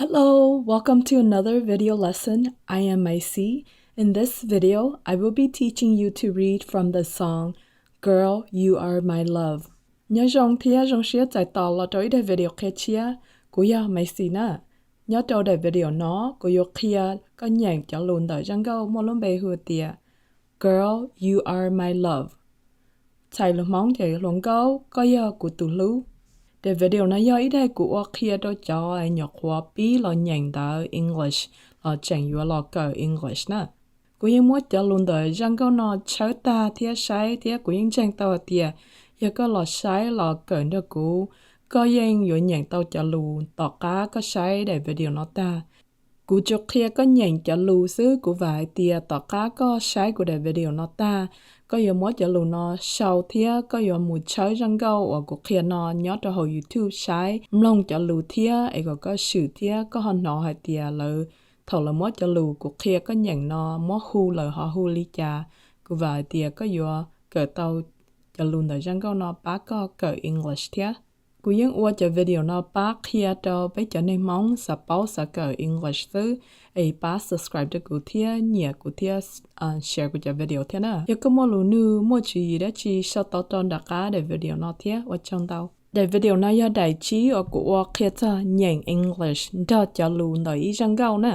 Hello, welcome to another video lesson. I am Maiv Xis. In this video, I will be teaching you to read from the song Girl, You Are My Love. Nyob zoo thiab zoo siab txais tos los rau ib daim video qhia tshiab. Kuv yog Maiv Xis na. Nyob rau daim video no, kuv yuav qhia koj nyeem cov lus ntawm zaj nkauj muaj lub npe hu tias Girl, You Are My Love. Txhais lus Hmoob ces hluas nkauj, koj yog kuv tus hlub. Daim video no yog ib daim kuv ua qhia rau cov nyuam qhuav pib los nyeem ntawv English los tseem yuav los kawm English na. Kuv yeej muab cov lus ntawm zaj nkauj no tshawb tag thiab saib thiab kuv yeej ntseeg tau hais tias yog koj los saib los kawm nrog kuv, koj yeej yuav nyeem tau cov lus tom qab koj saib daim video no tag. Kuv tsuas qhia koj nyeem cov lus xwb, kuv vam hais tias tom qab koj saib kuv daim video no tag, koj yuav muab cov lus no sau thiab koj yuav mus tshawb zaj nkauj uas kuv qhia no nyob rau hauv YouTube saib, mloog cov lus thiab es kom koj swm thiab koj ho hnov hais tias lawv, thaum lawv muab cov lus kuv qhia koj nyeem no muab hu lawm ho hu li cas. Kuv vam hais tias koj yuav kawm tau cov lus ntawm zaj nkauj no pab koj kawm English thiab. Kuv yeej ua cov video no pab qhia rau peb cov neeg Hmoob xav paub xav kawm English xwb, es pab subscribe rau kuv thiab nyiam kuv thiab share kuv cov video thiab na. Yog koj muaj lus nug muaj tswv yim dab tsi sau tau rau nram qab daim video no thiab. Ua tsaug ntau. Daim video no yog daim tsib uas kuv ua qhia txog nyeem English nrog cov lus ntawm ib zaj nkauj na.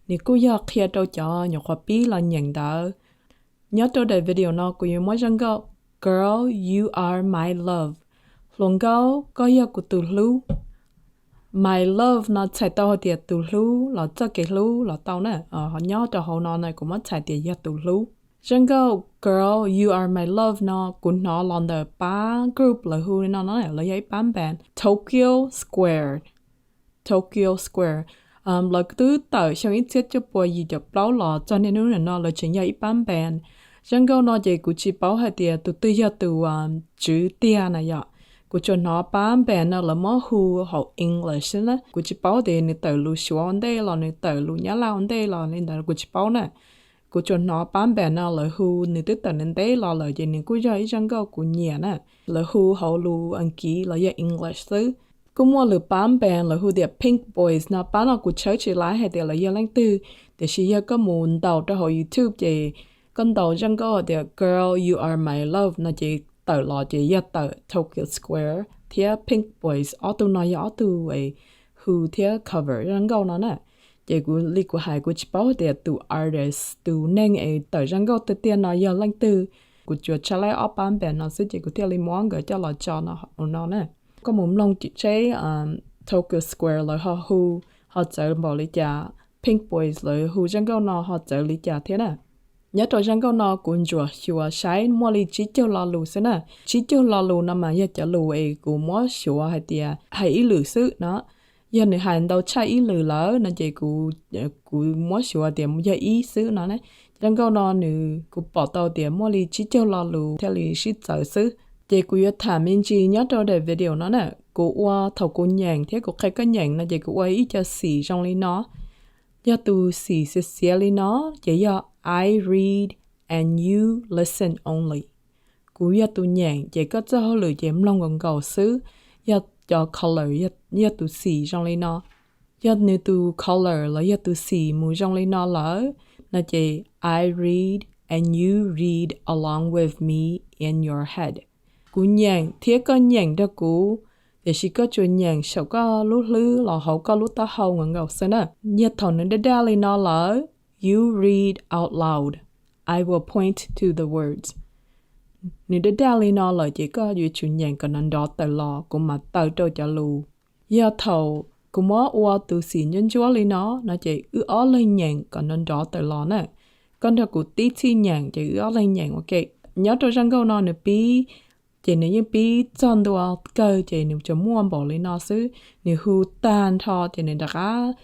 Nws kuj yog qhia rau cov nyuam qhuav pib los nyeem ntawv. Nyob rau daim video no kuv yuav muab zaj nkauj Girl, You Are My Love, hluas nkauj, koj yog kuv tus hlub. My love no txhais tau hais tias tus hlub los txoj kev hlub los tau na. Nyob rau hauv no na kuv muab txhais tias yog tus hlub. Zaj nkauj Girl, You Are My Love no kuv hnov los ntawm pab group lawv hu li no no, lawv yog ib pab band Tokyo Square. Tokyo Square. Lawv twb tawm xyoo ib txhiab cuaj puas yim caum plaub los txog niaj hnub no lawv tseem yog ib pab band. Zaj nkauj no ces kuv tsis paub hais tias tus twg yog tus tswv tiag na yom. Kuv tsuas hnov pab band no lawv muab hu hauv English xwb na, kuv tsis paub tias nws tawm lus Suav ua ntej los nws tawm lus Nyab Laj ua ntej los li ntawd kuv tsis paub na. Kuv tsuas hnov pab band no lawv hu, nws twb tawm ntev ntev los lawm ces nws kuj yog ib zaj nkauj kuv nyiam na. Lawv hu hauv lus Askiv los yog English xwb. Kuj muaj lwm pab band lawv hu tias Pink Boys no, pab no kuv tshawb tsis laib hais tias lawv yog leej twg, tiam sis yog koj mus ntaus rau hauv YouTube ces koj ntaus zaj nkauj tias Girl, You Are My Love no ces tawm los ces yog tawm Tokyo Square thiab Pink Boys, ob tug no yog ob tug hu thiab cover zaj nkauj no na. Ces kuv li kuv hais kuv tsis paub tias tus artist, tus neeg es tawm zaj nkauj tiag tiag no yog leej twg. Kuv tsuas tshawb laib ob pab band no xwb ces kuv thiaj li muab nkawd coj los tso no no na. Koj mus mloog seb Tokyo Square lawv ho hu, ho txawv npaum li cas, Pink Boys lawv hu zaj nkauj no ho txawv li cas thiab na. Nyob rau zaj nkauj no kuv ntsuam xyuas saib muaj li tsib caug lo lus xwb na. Tsib caug lo lus no mas yog cov lus es kuv muab xyuas hais tias hais ib lwm xwb no. Yog nws hais ntau tshaj ib lwm lawm no ces kuv muab xyuas tias yog ib xwb no. Zaj nkauj no nws kuv pom tau tias muaj li tsib caug lo lus thiaj li sib txawv xwb. Ces kuv yuav tham me ntsis nyob rau daim video no na. Kuv ua thaum kuv nyeem thiab kuv qhia koj nyeem no ces kuv ua ib co xim zoo li no. Yog tus xim xiav xiav li no ces yog I read and you listen only. Kuv yog tus nyeem ces koj txoj hauj lwm ces mloog nkaus nkaus xwb. Yog cov color, yog tus xim zoo li no. Yog nws tus color los yog tus xim mus zoo li no lawm no ces I read and you read along with me in your head. Kuv nyeem thiab koj nyeem nrog kuv, tiam sis koj tsuas nyeem saum koj lub hlwb los hauv koj lub taub hau nkaus nkaus xwb na. Yog thaum nws daj daj li no lawm, you read out loud. I will point to the words. Nws daj daj li no lawm ces koj yuav tsum nyeem kom nrov nrov tawm los kuv mam taw rau cov lus. Yog thaum kuv muab ua tus xim ntsuab ntsuab li no no ces wb ob leeg nyeem kom nrov nrov tawm los na. Koj nrog kuv tib txhij nyeem ces wb ob leeg nyeem ua ke. Nyob rau zaj nkauj no nws pib, ces nws yeej pib txog ntua kawg ces nws tsuas muaj npaum li no xwb. Nws hu tag nrho ces nws rov qab,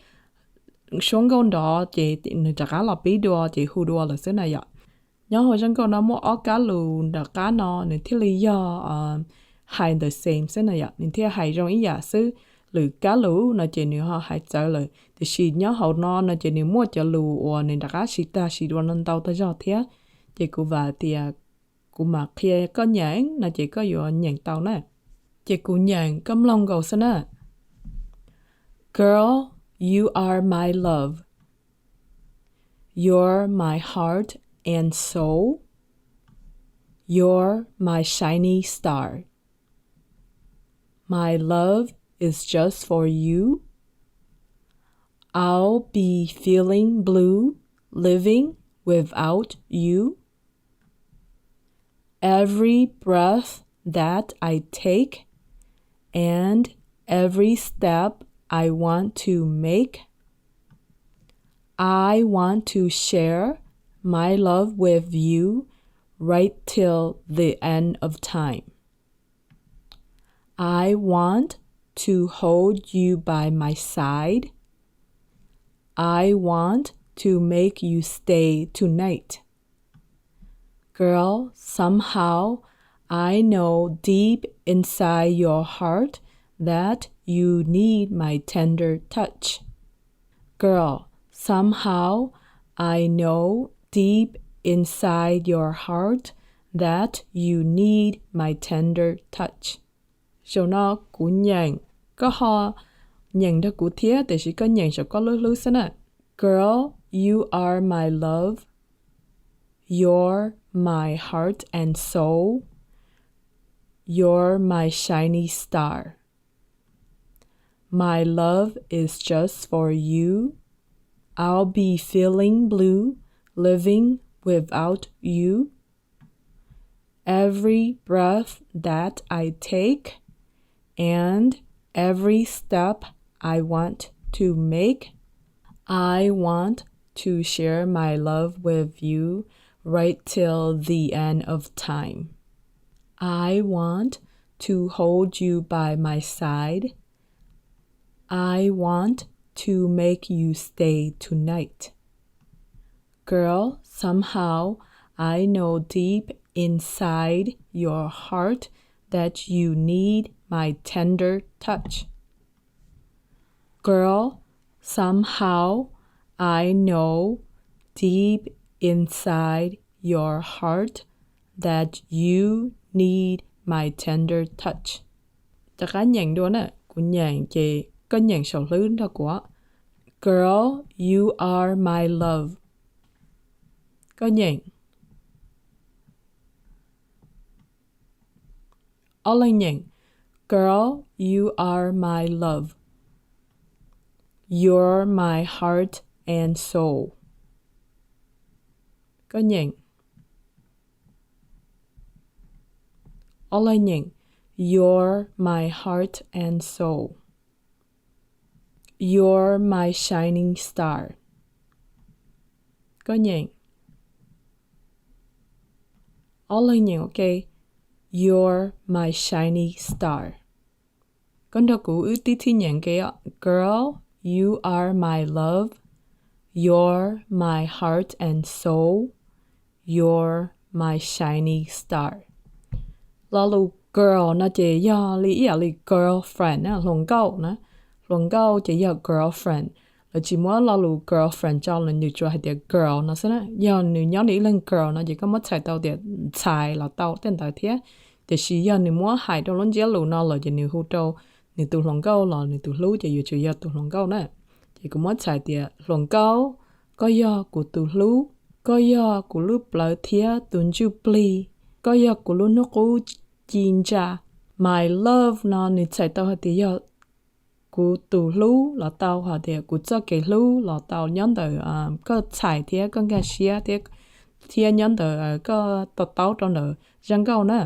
suab nkauj nrov ces nws rov qab los pib dua ces hu dua lawm xwb na yom. Nyob hauv zaj nkauj no muaj ob kab lus nram qab no nws thiaj li yog hais the same xwb na yom, nws thiaj hais zoo ib yam xwb. Lwm kab lus no ces nws ho hais txawv lawm, tiam sis nyob hauv no no ces nws muaj cov lus uas nws rov qab siv tag siv dua no ntau tag zog thiab. Ces kuv vam tias kuv mam qhia koj nyeem no ces koj yuav nyeem tau na. Ces kuv nyeem koj mloog nkaus xwb na. Girl, You are my love. You're my heart and soul. You're my shining star. My love is just for you. I'll be feeling blue living without you. Every breath that I take and every step I want to make, I want to share my love with you right till the end of time. I want to hold you by my side. I want to make you stay tonight. Girl, somehow I know deep inside your heart that you need my tender touch. Girl, somehow I know deep inside your heart that you need my tender touch. Zaum no kuv nyeem, koj ho nyeem nrog kuv thiab, tiam sis koj nyeem saum koj lub hlwb xwb na. Girl, you are my love. You're my heart and soul. You're my shining star. My love is just for you. I'll be feeling blue living without you. Every breath that I take and every step I want to make, I want to share my love with you right till the end of time. I want to hold you by my side. I want to make you stay tonight. Girl, somehow I know deep inside your heart that you need my tender touch. Girl, somehow I know deep inside your heart that you need my tender touch. Rov qab nyeem dua na, kuv nyeem ces koj nyeem saum hlwb nrog kuv. Girl, you are my love. Koj nyeem. Ob leeg nyeem. Girl, you are my love. You're my heart and soul. Koj nyeem. Ob leeg nyeem. You're my heart and soul. You're my shining star. Koj nyeem. Ob leeg nyeem, ok. You're my shining star. Koj nrog kuv wb tib thib nyeem ke. Girl, you are my love. You're my heart and soul. You're my shining star. Lo lus girl no ces yog li ib yam li girlfriend na, hluas nkauj na. Hluas nkauj ces yog girlfriend. Lawv tsis muab lo lus girlfriend tso, lawv nws tsuas hais tias girl no xwb na. Yog nws nyob li ib leeg girl no ces koj muab txhais tau tias ntxhais los tau tej ntawd thiab. Tiam sis yog nws muab hais rau lub ntsiab lus no lawm ces nws hu rau nws tus hluas nkauj los nws tus hlub ces yuav tsum yog tus hluas nkauj na. Ces kuv muab txhais tias hluas nkauj, koj yog kuv tus hlub, koj yog kuv lub plawv thiab tus ntsuj plig, koj yog kuv lub hnub qub ci ntsa. My love no nws txhais tau hais tias yog kuv tus hlub los tau, hais tias kuv txoj kev hlub los tau, nyob ntawm koj txhais thiab koj nkag siab thiab, thiab nyob ntawm koj to taub rau ntawm zaj nkauj na.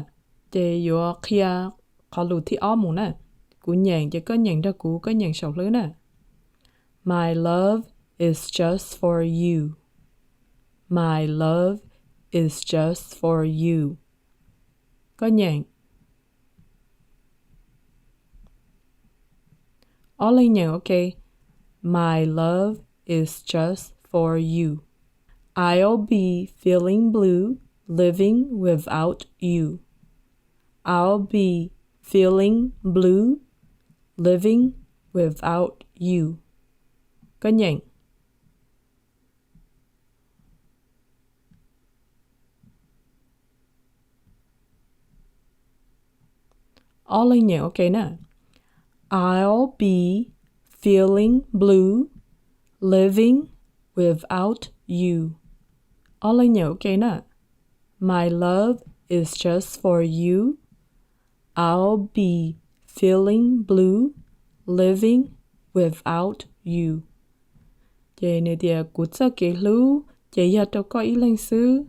Ces yuav qhia qhov lus thib ob mus na. Kuv nyeem ces koj nyeem nrog kuv, koj nyeem saum hlwb na. My love is just for you. My love is just for you. Koj nyeem. Ob leeg nyeem, ok. My love is just for you. I'll be feeling blue living without you. I'll be feeling blue living without you. Koj nyeem. Ob leeg nyeem, ok na. I'll be feeling blue living without you. Ob leeg nyeem ua ke na. My love is just for you. I'll be feeling blue living without you. Ces nws tias kuv txoj kev hlub ces yog rau koj ib leeg xwb.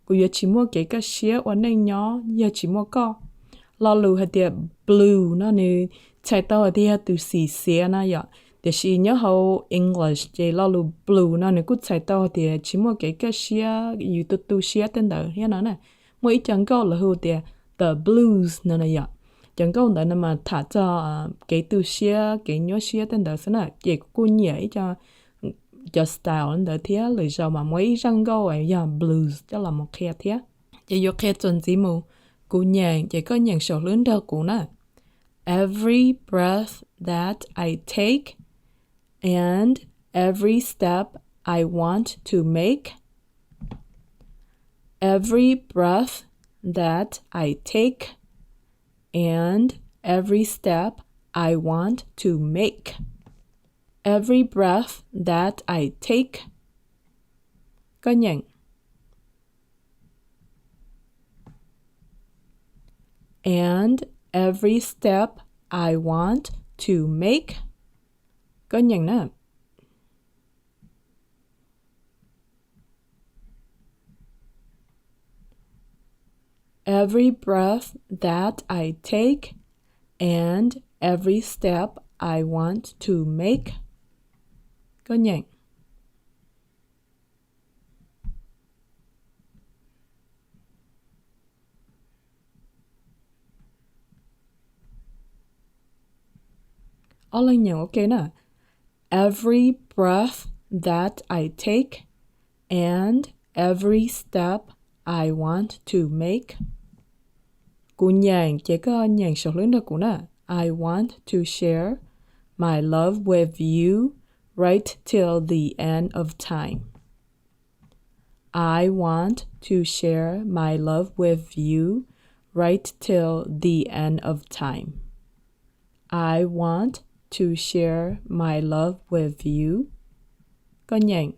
Kuv yuav tsis muaj kev kaj siab ua neej nyob yog tsis muaj koj. Lo lus hais tias blue no nws txhais tau hais tias yog tus xim xiav no yom. Tiam sis nyob hauv English ces lo lus blue no nws kuj txhais tau hais tias tsis muaj kev kaj siab, yus tu tu siab tej ntawd thiab no na. Muaj ib co nkauj lawv hu tias the blues no na yom. Cov nkauj ntawd no mas tham txog kev tu siab, kev nyuaj siab tej ntawd xwb na. Ces kuv kuj nyiam ib co, cov style ntawd thiab. Lwm zaus mas muaj ib zaj nkauj yog blues coj los mus qhia thiab. Ces yuav qhia txuas ntxiv mus, kuv nyeem ces koj nyeem saum hlwb nrog kuv na. Every breath that I take and every step I want to make. Every breath that I take and every step I want to make. Every breath that I take. Koj nyeem. And every step I want to make. Koj nyeem na. Every breath that I take and every step I want to make. Koj nyeem. Ob leeg nyeem ua ke na. Every breath that I take and every step I want to make. Kuv nyeem ces koj nyeem saum hlwb nrog kuv na. I want to share my love with you right till the end of time. I want to share my love with you right till the end of time. I want to share my love with you. Koj nyeem.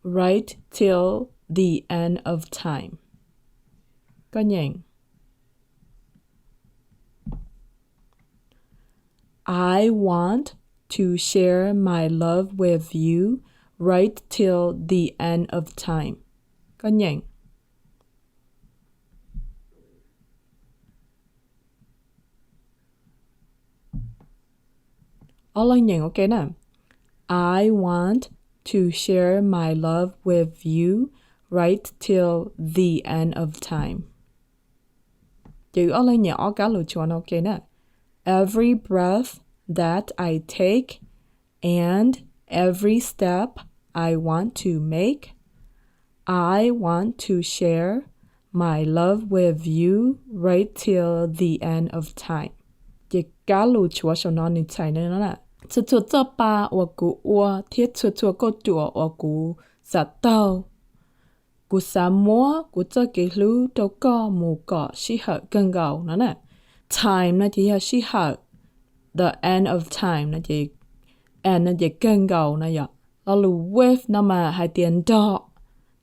Right till the end of time. Koj nyeem. I want to share my love with you right till the end of time. Koj nyeem. Ob leeg nyeem ua ke na. I want to share my love with you right till the end of time. Ces wb ob leeg nyeem ob kab lus tshuav no ua ke na. Every breath that I take and every step I want to make, I want to share my love with you right till the end of time. Ces kab lus tshuav saum no nws txhais no na. Txhua txhua txoj pa uas kuv ua thiab txhua txhua kauj ruam uas kuv xav taug, kuv xav muab kuv txoj kev hlub rau koj mus kom sij hawm kawg nkaus no na. Time no ces yog sij hawm, the end of time no ces, and no ces kawg nkaus no yom. Lo lus with no mas hais tias nrog,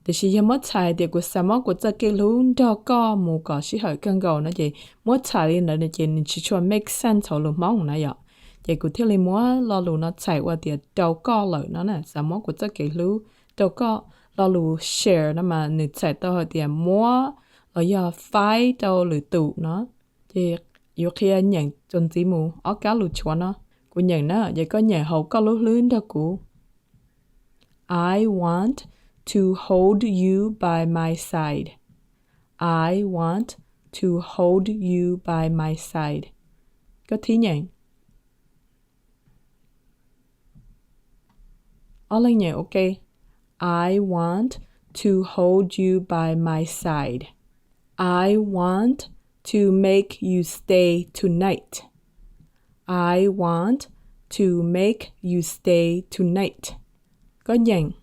tiam sis yog muab txhais tias kuv xav muab kuv txoj kev hlub nrog koj mus kom sij hawm kawg nkaus no ces muab txhais li ntawd no ces nws tsis tshua make sense hauv lus Hmoob na yom. Ces kuv thiaj li muab lo lus no txhais ua tias rau koj lawm no na, xav muab kuv txoj kev hlub rau koj. Lo lus share no mas nws txhais tau hais tias muab los yog faib rau lwm tus no. Ces yuav qhia nyeem txuas ntxiv mus ob kab lus tshuav no. Kuv nyeem na, ces koj nyeem hauv koj lub hlwb nrog kuv. I want to hold you by my side. I want to hold you by my side. Koj thib nyeem. Ob leeg nyeem ua ke. I want to hold you by my side. I want to make you stay tonight. I want to make you stay tonight. Koj nyeem.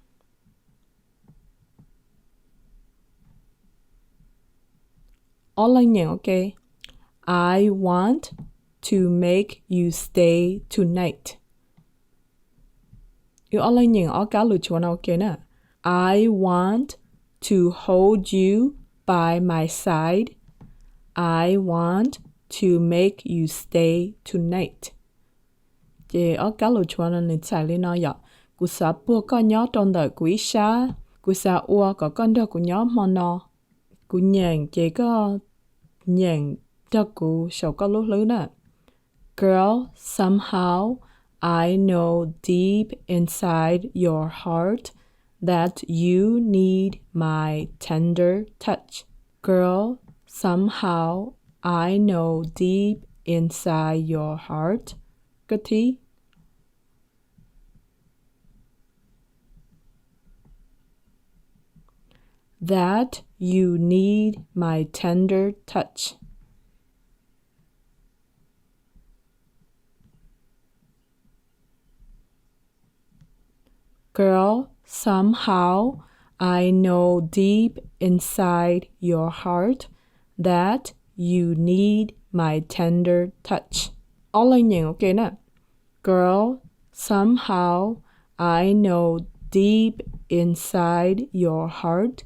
Ob leeg nyeem ua ke. I want to make you stay tonight. Wb ob leeg nyeem ob kab lus tshuav no ua ke na. I want to hold you by my side. I want to make you stay tonight. Ces ob kab lus tshuav no nws txhais li no yom: Kuv xav puag koj nyob rau ntawm kuv ib sab, kuv xav ua kom koj nrog kuv nyob hmo no. Kuv nyeem ces koj nyeem nrog kuv saum koj lub hlwb na. Girl, somehow I know deep inside your heart that you need my tender touch. Girl, somehow I know deep inside your heart. Koj thib. That you need my tender touch. Girl, somehow I know deep inside your heart that you need my tender touch. Ob leeg nyeem ua ke na. Girl, somehow I know deep inside your heart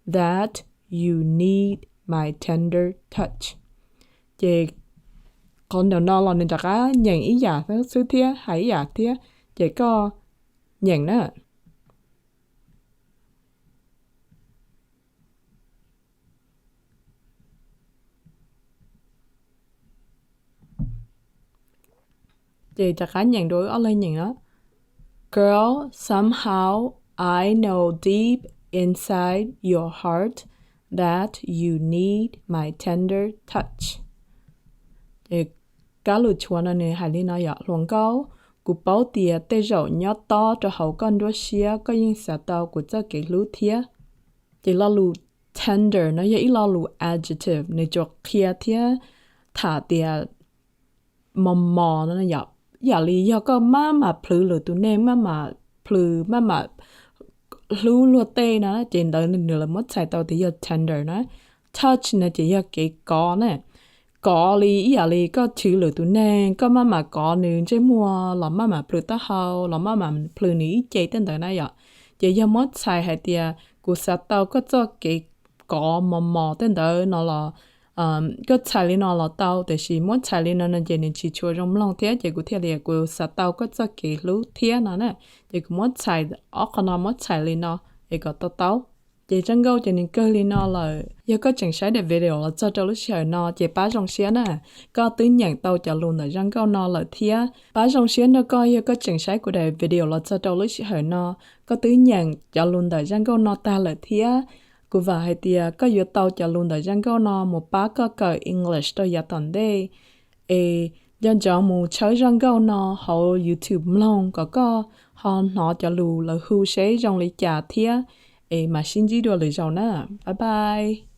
that you need my tender touch. Ces qhov ntawm no los nws rov qab nyeem ib yam xwb thiab hais ib yam thiab, ces koj nyeem na. Ces rov qab nyeem dua wb ob leeg nyeem na. Girl, somehow I know deep inside your heart that you need my tender touch. Ces kab lus tshuav no nws hais li no yom: Hluas nkauj, kuv paub tias tej zaum nyob tob rau hauv koj nruab siab koj yeej xav tau kuv txoj kev hlub thiab. Ces lo lus tender no yog ib lo lus adjective, nws tsuas qhia thiab tham tias mos mos no yom. Ib yam li yog koj maj mam plhws lwm tus neeg, maj mam plhws, maj mam hlub luag tej no, ces ntawd nws lawv muab txhais tau tias yog tender na. Touch no ces yog kev kov na. Kov li ib yam li koj chwv lwm tus neeg, koj maj mam kov nws ntsej muag los maj mam plhws taub hau los maj mam plhws nws ib ce tej ntawd na yom. Ces yog muab txhais hais tias kuv xav tau koj txoj kev kov mos mos tej ntawd no los, koj txhais li no los tau, tiam sis muab txhais li no no ces nws tsis tshua zoo mloog thiab, ces kuv thiaj li kuv xav tau koj txoj kev hlub thiab no na. Ces kuv muab txhais ob qho no, muab txhais li no es kom tau tau. Ces zaj nkauj ces nws kawg li no lawm. Yog koj tseem saib daim video los txog rau lub sij hawm no ces pab zoo siab na, koj twb nyeem tau cov lus ntawm zaj nkauj no lawm thiab. Pab zoo siab nrog koj, yog koj tseem saib kuv daim video los txog rau lub sij hawm no, koj twb nyeem cov lus ntawm zaj nkauj no tag lawm thiab. Kuv vam hais tias koj yuav tau cov lus ntawm zaj nkauj no mus pab koj kawm English rau yav tom ntej. Es nco ntsoov mus tshawb zaj nkauj no hauv YouTube mloog kom koj ho hnov cov lus lawv hu seb zoo li cas thiab. Es mam sib ntsib dua lwm zaus na. Bye bye.